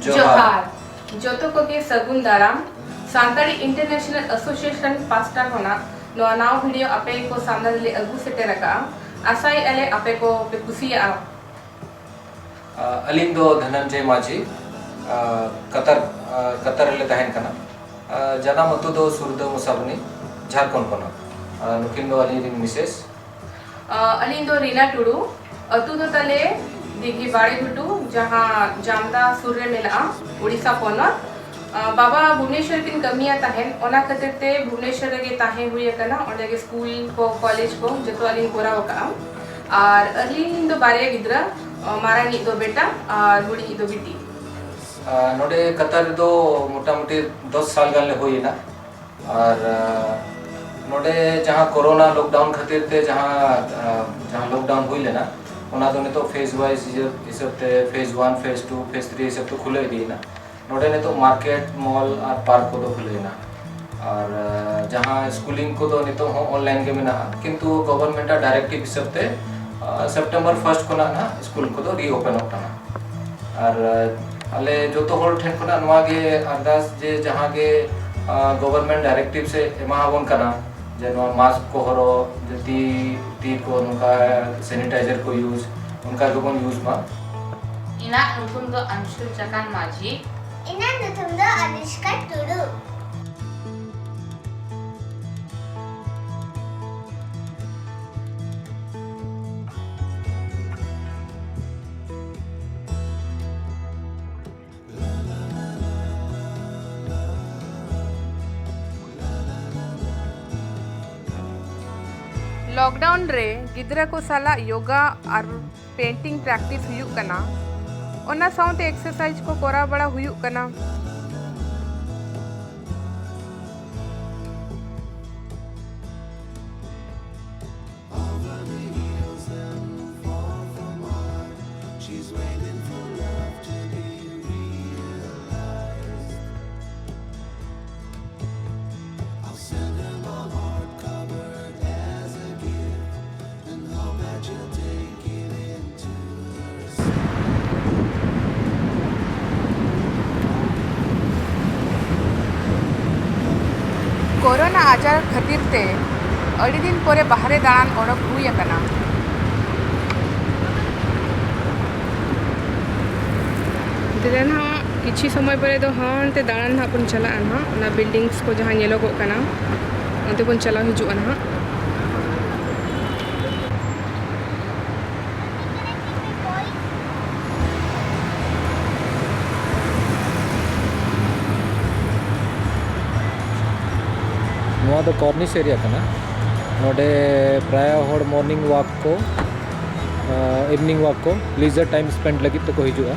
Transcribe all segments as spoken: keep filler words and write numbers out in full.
ᱡᱚᱦᱟᱨ᱾ ᱡᱚᱦᱟᱨ᱾ ᱡᱚᱛᱚ ᱠᱚᱜᱮ ᱥᱟᱹᱜᱩᱱ ᱫᱟᱨᱟᱢ᱾ ᱥᱟᱱᱛᱟᱲᱤ ᱤᱱᱴᱟᱨᱱᱮᱥᱱᱟᱞ ᱮᱥᱳᱥᱤᱭᱮᱥᱚᱱ ᱯᱟᱥᱴᱟ ᱠᱷᱚᱱᱟᱜ ᱱᱚᱣᱟ ᱱᱟᱣᱟ ᱵᱷᱤᱰᱤᱭᱳ ᱟᱯᱮ ᱠᱚ ᱥᱟᱢᱱᱟ ᱨᱮᱞᱮ ᱟᱹᱜᱩ ᱥᱮᱴᱮᱨ ᱟᱠᱟᱫᱼᱟ᱾ ᱟᱥᱟᱭᱮᱫᱼᱟ ᱞᱮ ᱟᱯᱮ ᱠᱚ ᱯᱮ ᱠᱩᱥᱤᱭᱟᱜᱼᱟ᱾ ᱟᱹᱞᱤᱧ ᱫᱚ ᱫᱷᱚᱱᱚᱱᱡᱚᱭ ᱢᱟᱹᱡᱷᱤ᱾ ᱠᱟᱛᱟᱨ, ᱠᱟᱛᱟᱨ ᱨᱮᱞᱮ ᱛᱟᱦᱮᱱ ᱠᱟᱱᱟ᱾ ᱡᱟᱱᱟᱢ ᱟᱹᱛᱩ ᱫᱚ ᱥᱩᱨᱫᱟᱹ ᱢᱚᱥᱟᱵᱩᱱᱤ, ᱡᱷᱟᱲᱠᱷᱚᱸᱰ ᱠᱷᱚᱱᱟᱜ᱾ ᱱᱩᱠᱤᱱ ᱫᱚ ᱟᱹᱞᱤᱧ ᱨᱮᱱ ᱢᱤᱥᱮᱥ᱾ ᱟᱹᱞᱤᱧ ᱫᱚ ᱨᱤᱱᱟ ᱴᱩᱰᱩ᱾ ᱟᱹᱛᱩ ᱫᱚ ᱛᱟᱞᱮ ᱫᱤᱜᱷᱤ ᱵᱟᱲᱮᱜᱷᱩᱴᱩ, ᱡᱟᱦᱟᱸ ᱡᱟᱢᱫᱟ ᱥᱩᱨ ᱨᱮ ᱢᱮᱱᱟᱜᱼᱟ, ᱩᱲᱤᱥᱥᱟ ᱯᱚᱱᱚᱛ᱾ ᱵᱟᱵᱟ ᱵᱷᱩᱵᱽᱱᱮᱥᱚᱨ ᱠᱤᱱ ᱠᱟᱹᱢᱤᱭᱟ ᱛᱟᱦᱮᱸᱱ, ᱚᱱᱟ ᱠᱷᱟᱹᱛᱤᱨ ᱛᱮ ᱵᱷᱩᱵᱽᱱᱮᱥᱚᱨ ᱨᱮᱜᱮ ᱛᱟᱦᱮᱸ ᱦᱩᱭ ᱟᱠᱟᱱᱟ᱾ ᱚᱸᱰᱮ ᱜᱮ ᱥᱠᱩᱞ ᱠᱚ, ᱠᱚᱞᱮᱡᱽ ᱠᱚ ᱡᱚᱛᱚᱣᱟᱜ ᱞᱤᱧ ᱠᱚᱨᱟᱣ ᱟᱠᱟᱫᱼᱟ᱾ ᱟᱨ ᱟᱹᱞᱤᱧ ᱫᱚ ᱵᱟᱨᱭᱟ ᱜᱤᱫᱽᱨᱟᱹ, ᱢᱟᱨᱟᱝᱤᱡ ᱫᱚ ᱵᱮᱴᱟ ᱟᱨ ᱦᱩᱰᱤᱧᱤᱡ ᱫᱚ ᱵᱤᱴᱤ᱾ ᱱᱚᱰᱮ ᱠᱟᱛᱟᱨ ᱨᱮᱫᱚ ᱢᱚᱴᱟᱢᱩᱴᱤ ᱫᱚᱥ ᱥᱟᱞ ᱜᱟᱱ ᱞᱮ ᱦᱩᱭ ᱮᱱᱟ᱾ ᱟᱨ ᱱᱚᱰᱮ ᱡᱟᱦᱟᱸ ᱠᱳᱨᱳᱱᱟ ᱞᱚᱠᱰᱟᱣᱩᱱ ᱠᱷᱟᱹᱛᱤᱨ ᱛᱮ ᱡᱟᱦᱟᱸ, ᱡᱟᱦᱟᱸ ᱞᱚᱠᱰᱟᱣᱩᱱ ᱦᱩᱭ ᱞᱮᱱᱟ, ᱚᱱᱟ ᱫᱚ ᱱᱤᱛᱚᱜ ᱯᱷᱮᱡᱽ ᱣᱟᱭᱤᱡᱽ ᱦᱤᱥᱟᱹᱵ ᱛᱮ, phase one, phase two, phase three ᱦᱤᱥᱟᱹᱵ ᱛᱮ ᱠᱷᱩᱞᱟᱹᱣ ᱤᱫᱤᱭᱮᱱᱟ᱾ ᱱᱚᱰᱮ ᱱᱤᱛᱚᱜ ᱢᱟᱨᱠᱮᱴ, ᱢᱚᱞ ᱟᱨ ᱯᱟᱨᱠ ᱠᱚᱫᱚ ᱠᱷᱩᱞᱟᱹᱣ ᱮᱱᱟ᱾ ᱟᱨ ᱡᱟᱦᱟᱸ ᱥᱠᱩᱞᱤᱝ ᱠᱚᱫᱚ ᱱᱤᱛᱚᱜ ᱦᱚᱸ ᱚᱱᱞᱟᱭᱤᱱ ᱜᱮ ᱢᱮᱱᱟᱜᱼᱟ, ᱠᱤᱱᱛᱩ ᱜᱚᱵᱷᱚᱨᱱᱢᱮᱱᱴ ᱟᱜ ᱰᱟᱭᱨᱮᱠᱴᱤᱵᱷ ᱦᱤᱥᱟᱹᱵ ᱛᱮ ᱥᱮᱯᱴᱮᱢᱵᱚᱨ ᱯᱷᱟᱥᱴ ᱠᱷᱚᱱᱟᱜ ᱱᱟᱦᱟᱜ ᱥᱠᱩᱞ ᱠᱚᱫᱚ ᱨᱤ ᱳᱯᱮᱱᱚᱜ ᱠᱟᱱᱟ᱾ ᱟᱨ ᱟᱞᱮ ᱡᱚᱛᱚ ᱦᱚᱲ ᱴᱷᱮᱱ ᱠᱷᱚᱱᱟᱜ ᱱᱚᱣᱟ ᱜᱮ ᱟᱨᱫᱟᱥ ᱡᱮ ᱡᱟᱦᱟᱸ ᱜᱮ ᱜᱚᱵᱷᱚᱨᱱᱢᱮᱱᱴ ᱰᱟᱭᱨᱮᱠᱴᱤᱵᱷ ᱥᱮ ᱮᱢᱟ ᱵᱚᱱ ᱠᱟᱱᱟ, ᱡᱮ ᱱᱚᱣᱟ ᱢᱟᱥᱠ ᱠᱚ ᱦᱚᱨᱚᱜ, ᱡᱮ ᱛᱤ, ᱛᱤ ᱠᱚ ᱱᱚᱝᱠᱟ ᱥᱮᱱᱤᱴᱟᱭᱡᱟᱨ ᱠᱚ ᱤᱭᱩᱡᱽ, ᱚᱱᱠᱟ ᱜᱮᱵᱚᱱ ᱤᱭᱩᱡᱽ ᱢᱟ᱾ ᱤᱧᱟᱹᱜ ᱧᱩᱛᱩᱢ ᱫᱚ ᱟᱱᱥᱩᱞ ᱪᱟᱠᱟᱱ ᱢᱟᱹᱡᱷᱤ᱾ ᱤᱧᱟᱹᱜ ᱧᱩᱛᱩᱢ ᱫᱚ ᱟᱱᱤᱥᱠᱟ ᱴᱩᱰᱩ᱾ ᱞᱚᱠᱰᱟᱣᱩᱱ ᱨᱮ ᱜᱤᱫᱽᱨᱟᱹ ᱠᱚ ᱥᱟᱞᱟᱜ ᱭᱳᱜᱟ ᱟᱨ ᱯᱮᱱᱴᱤᱝ ᱯᱨᱮᱠᱴᱤᱥ ᱦᱩᱭᱩᱜ ᱠᱟᱱᱟ᱾ ᱚᱱᱟ ᱥᱟᱶᱛᱮ ᱮᱠᱥᱟᱨᱥᱟᱭᱤᱡᱽ ᱠᱚ ᱠᱚᱨᱟᱣ ᱵᱟᱲᱟ ᱦᱩᱭᱩᱜ ᱠᱟᱱᱟ᱾ ᱟᱡᱟᱨ ᱠᱷᱟᱹᱛᱤᱨ ᱛᱮ ᱟᱹᱰᱤ ᱫᱤᱱ ᱯᱚᱨᱮ ᱵᱟᱦᱨᱮ ᱫᱟᱬᱟᱱ ᱚᱰᱚᱠ ᱦᱩᱭ ᱟᱠᱟᱱᱟ᱾ ᱫᱮᱞᱟ ᱱᱟᱦᱟᱜ, ᱠᱤᱪᱷᱤ ᱥᱚᱢᱚᱭ ᱯᱚᱨᱮ ᱫᱚ ᱦᱟᱱᱛᱮ ᱫᱟᱬᱟᱱ ᱱᱟᱦᱟᱜ ᱵᱚᱱ ᱪᱟᱞᱟᱜᱼᱟ ᱱᱟᱦᱟᱜ, ᱚᱱᱟ buildings ᱠᱚ ᱡᱟᱦᱟᱸ ᱧᱮᱞᱚᱜᱚᱜ ᱠᱟᱱᱟ, ᱚᱱᱛᱮ ᱵᱚᱱ ᱪᱟᱞᱟᱣ ᱦᱤᱡᱩᱜᱼᱟ ᱱᱟᱦᱟᱜ᱾ ᱱᱚᱣᱟ ᱫᱚ ᱠᱚᱨᱱᱤᱥ ᱮᱨᱤᱭᱟ ᱠᱟᱱᱟ᱾ ᱱᱚᱰᱮ ᱯᱨᱟᱭ ᱦᱚᱲ morning walk ᱠᱚ, ᱟᱨ evening walk ᱠᱚ, leisure time spend ᱞᱟᱹᱜᱤᱫ ᱛᱮᱠᱚ ᱦᱤᱡᱩᱜᱼᱟ᱾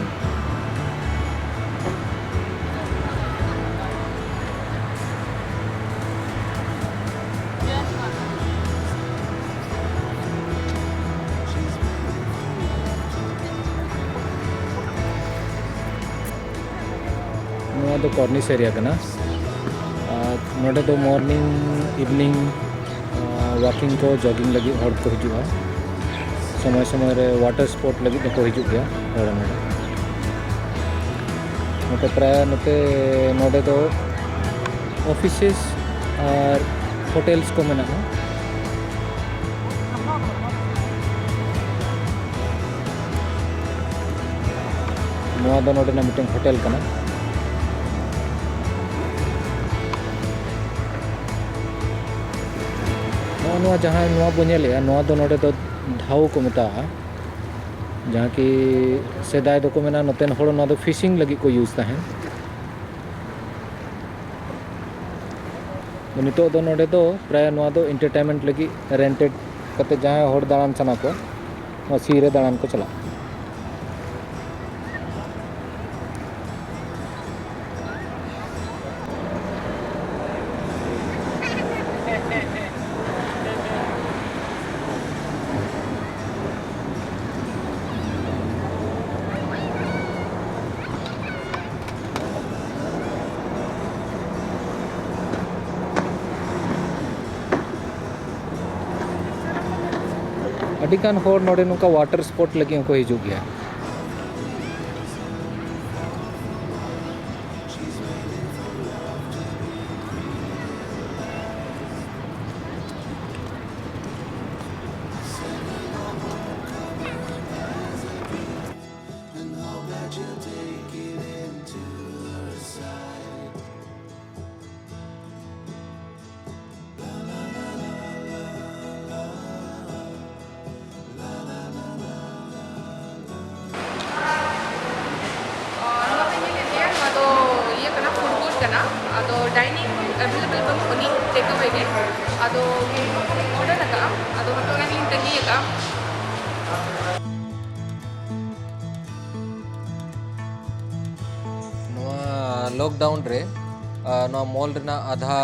ᱱᱚᱣᱟ ᱫᱚ ᱠᱚᱨᱱᱤᱥ ᱮᱨᱤᱭᱟ ᱠᱟᱱᱟ᱾ ᱟᱨ ᱱᱚᱰᱮ ᱫᱚ morning, evening, ᱟᱨ walking ᱠᱚ, jogging ᱞᱟᱹᱜᱤᱫ ᱦᱚᱲ ᱠᱚ ᱦᱤᱡᱩᱜᱼᱟ᱾ ᱥᱚᱢᱚᱭ ᱥᱚᱢᱚᱭ ᱨᱮ water sport ᱞᱟᱹᱜᱤᱫ ᱦᱚᱸᱠᱚ ᱦᱤᱡᱩᱜ ᱜᱮᱭᱟ ᱦᱚᱲ ᱱᱚᱰᱮ᱾ ᱱᱚᱛᱮ ᱯᱨᱟᱭ ᱱᱚᱛᱮ ᱱᱚᱰᱮ ᱫᱚ offices ᱟᱨ hotels ᱠᱚ ᱢᱮᱱᱟᱜᱼᱟ᱾ ᱱᱚᱣᱟ ᱫᱚ ᱱᱚᱰᱮᱱᱟᱜ ᱢᱤᱫᱴᱮᱱ ᱦᱳᱴᱮᱞ ᱠᱟᱱᱟ᱾ ᱱᱚᱜᱼᱚ ᱱᱚᱣᱟ ᱡᱟᱦᱟᱸ ᱱᱚᱣᱟ ᱵᱚ ᱧᱮᱞᱮᱜᱼᱟ, ᱱᱚᱣᱟ ᱫᱚ ᱱᱚᱰᱮ ᱫᱚ ᱰᱷᱟᱣ ᱠᱚ ᱢᱮᱛᱟᱜᱼᱟ, ᱡᱟᱦᱟᱸ ᱠᱤ ᱥᱮᱫᱟᱭ ᱫᱚᱠᱚ ᱢᱮᱱᱟ ᱱᱚᱛᱮᱱ ᱦᱚᱲ ᱱᱚᱣᱟ ᱫᱚ fishing ᱞᱟᱹᱜᱤᱫ ᱠᱚ use ᱛᱟᱦᱮᱸᱫ᱾ ᱱᱤᱛᱚᱜ ᱫᱚ ᱱᱚᱰᱮ ᱫᱚ ᱯᱨᱟᱭ ᱱᱚᱣᱟ ᱫᱚ entertainment ᱞᱟᱹᱜᱤᱫ rented ᱠᱟᱛᱮ ᱡᱟᱦᱟᱸᱭ ᱦᱚᱲ ᱫᱟᱬᱟᱱ ᱥᱟᱱᱟ ᱠᱚᱣᱟ, ᱱᱚᱣᱟ sea ᱨᱮ ᱫᱟᱬᱟᱱ ᱠᱚ ᱪᱟᱞᱟᱜᱼᱟ᱾ ᱟᱹᱰᱤᱜᱟᱱ ᱦᱚᱲ ᱱᱚᱰᱮ ᱱᱚᱝᱠᱟ water sport ᱞᱟᱹᱜᱤᱫ ᱦᱚᱸᱠᱚ ᱦᱤᱡᱩᱜ ᱜᱮᱭᱟ᱾ ᱮᱵᱮᱞᱮᱵᱮᱞ ᱵᱟᱹᱱᱩᱜ ᱟᱹᱱᱤᱡ, ᱴᱮᱠ ᱟᱣᱮ ᱜᱮ᱾ ᱟᱫᱚ order ᱟᱠᱟᱫᱼᱟ, ᱟᱫᱚ ᱱᱤᱛᱚᱜ ᱚᱱᱟ ᱜᱮᱞᱤᱧ ᱛᱟᱺᱜᱤ ᱟᱠᱟᱫᱼᱟ᱾ ᱱᱚᱣᱟ ᱞᱚᱠᱰᱟᱣᱩᱱ ᱨᱮ, ᱟ, ᱱᱚᱣᱟ ᱢᱚᱞ ᱨᱮᱱᱟᱜ ᱟᱫᱷᱟ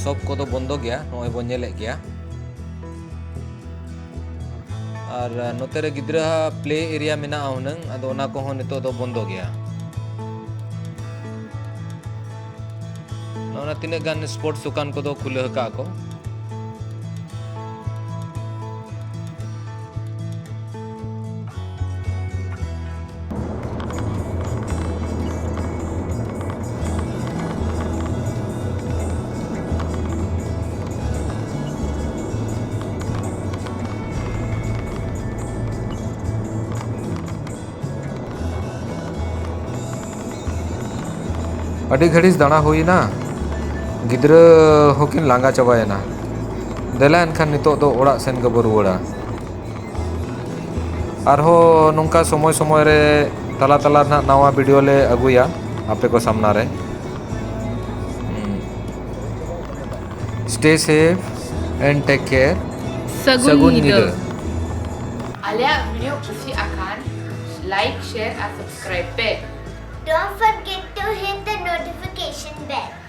ᱥᱚᱯ ᱠᱚᱫᱚ ᱵᱚᱱᱫᱚ ᱜᱮᱭᱟ, ᱱᱚᱜᱼᱚᱭ ᱵᱚᱱ ᱧᱮᱞᱮᱫ ᱜᱮᱭᱟ᱾ ᱟᱨ ᱱᱚᱛᱮ ᱨᱮ ᱜᱤᱫᱽᱨᱟᱹ ᱟᱜ ᱯᱞᱮ ᱮᱨᱤᱭᱟ ᱢᱮᱱᱟᱜᱼᱟ ᱦᱩᱱᱟᱹᱝ, ᱟᱫᱚ ᱚᱱᱟ ᱠᱚᱦᱚᱸ ᱱᱤᱛᱚᱜ ᱫᱚ ᱵᱚᱱᱫᱚ ᱜᱮᱭᱟ᱾ ᱱᱚᱜᱼᱚ ᱱᱟ ᱛᱤᱱᱟᱹᱜ ᱜᱟᱱ ᱥᱯᱳᱨᱴᱥ ᱫᱚᱠᱟᱱ ᱠᱚᱫᱚ ᱠᱷᱩᱞᱟᱹᱣ ᱟᱠᱟᱫᱼᱟ ᱠᱚ᱾ ᱟᱹᱰᱤ ᱜᱷᱟᱹᱲᱤᱡ ᱫᱟᱬᱟ ᱦᱩᱭᱱᱟ, ᱜᱤᱫᱽᱨᱟᱹ ᱦᱚᱸᱠᱤᱱ ᱞᱟᱸᱜᱟ ᱪᱟᱵᱟᱭᱮᱱᱟ᱾ ᱫᱮᱞᱟ ᱮᱱᱠᱷᱟᱱ ᱱᱤᱛᱚᱜ ᱫᱚ ᱚᱲᱟᱜ ᱥᱮᱱ ᱜᱮᱵᱚ ᱨᱩᱣᱟᱹᱲᱟ᱾ ᱟᱨᱦᱚᱸ ᱱᱚᱝᱠᱟ ᱥᱚᱢᱚᱭ ᱥᱚᱢᱚᱭ ᱨᱮ ᱛᱟᱞᱟ ᱛᱟᱞᱟ ᱨᱮᱱᱟᱜ ᱱᱟᱣᱟ ᱵᱷᱤᱰᱤᱭᱳ ᱞᱮ ᱟᱹᱜᱩᱭᱟ ᱟᱯᱮ ᱠᱚ ᱥᱟᱢᱱᱟ ᱨᱮ᱾ Stay safe and take care. ᱥᱟᱹᱜᱩᱱ ᱥᱟᱹᱜᱩᱱ ᱧᱤᱫᱟᱹ᱾ ᱧᱤᱫᱟᱹ᱾ ᱟᱞᱮᱭᱟᱜ ᱵᱷᱤᱰᱤᱭᱳ ᱠᱩᱥᱤ ᱟᱠᱟᱱ, like, share ᱟᱨ subscribe ᱯᱮ᱾ Don't forget to hit the notification bell.